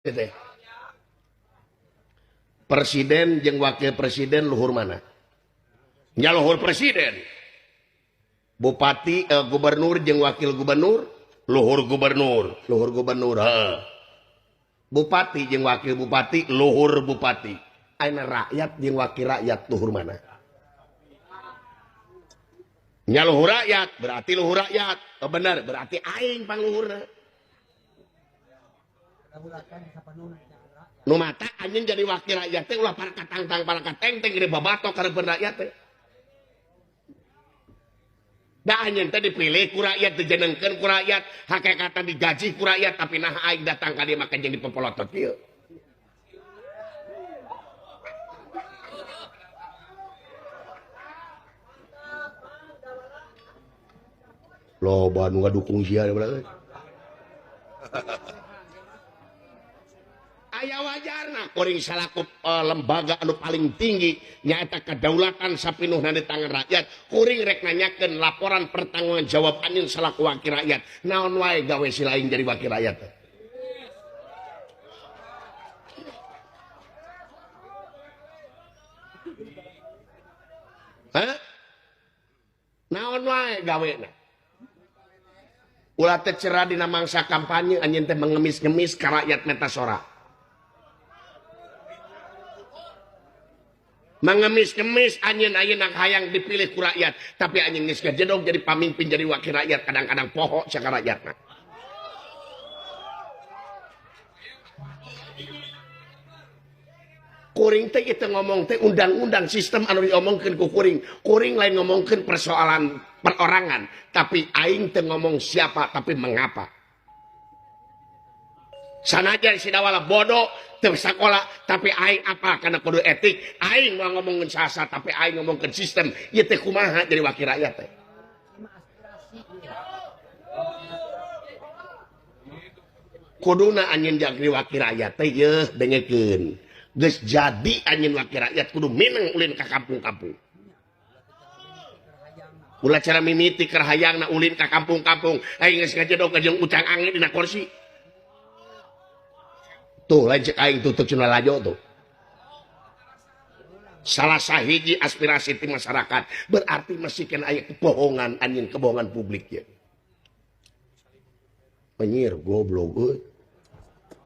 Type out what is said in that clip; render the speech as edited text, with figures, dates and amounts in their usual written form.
Teh. Presiden jeung wakil presiden luhur mana? Nya luhur presiden. Bupati, gubernur jeung wakil gubernur luhur gubernur, luhur gubernur heeh. Bupati jeung wakil bupati luhur bupati. Ayeuna rakyat jeung wakil rakyat luhur mana? Nya luhur rakyat, berarti luhur rakyat. Oh, bener, berarti aing pangluhurna. Nu mata anjeun jadi wakil rakyat teh ulah para katangtang para katengteng gede babatok karepkeun rakyat teh. Da anjeun teh dipilih ku rakyat, dijenengkeun ku rakyat, hakikatna digaji ku rakyat, tapi nah aing datang ka dieu maka jeung dipopolotot kieu. Loba nu ngadukung sia berarti. Aya wajarna kuring salaku lembaga anu paling tinggi nyaeta kedaulatan sapinuhna di tangan rakyat, kuring rek nanyakeun laporan pertanggungan jawab anjeun salaku wakil rakyat. Naon wae gawe si lain jadi wakil rakyat teh? Hah? Naon wae gawena? Ulah teh cerah dina mangsa kampanye anjeun teh mengemis-ngemis ka rakyat meta sora. Mengemis-ngemis anjeun ayeuna hayang dipilih ku rakyat, tapi anjeun geus gajedog jadi pamimpin jadi wakil rakyat kadang-kadang poho sia ka rakyatna. Kuring teh ieu ngomong teh undang-undang sistem anu diomongkeun ku kuring. Kuring lain ngomongkeun persoalan perorangan, tapi aing teh ngomong siapa tapi mengapa. Sanajan si Dawala bodoh teu sakola, tapi aing apa karena kudu etik, aing mau ngomongkeun sasa tapi aing ngomongkeun sistem. Ieu teh kumaha jadi wakil rakyat teh? Kuduna anjeun jadi wakil rakyat teh yeuh dengekeun. Geus jadi anjeun wakil rakyat kudu mineng ulin ka kampung-kampung. Ulah cara mimiti keur hayangna ulin ka kampung-kampung. Aing geus ngajedog jeung ucang angin dina kursi. Tuh lain cek aing tutup cenah lajo tuh. Salah sahiji aspirasi ti masyarakat berarti masih kena aya kebohongan anjeun kebohongan publik ya. Penyir goblok euy.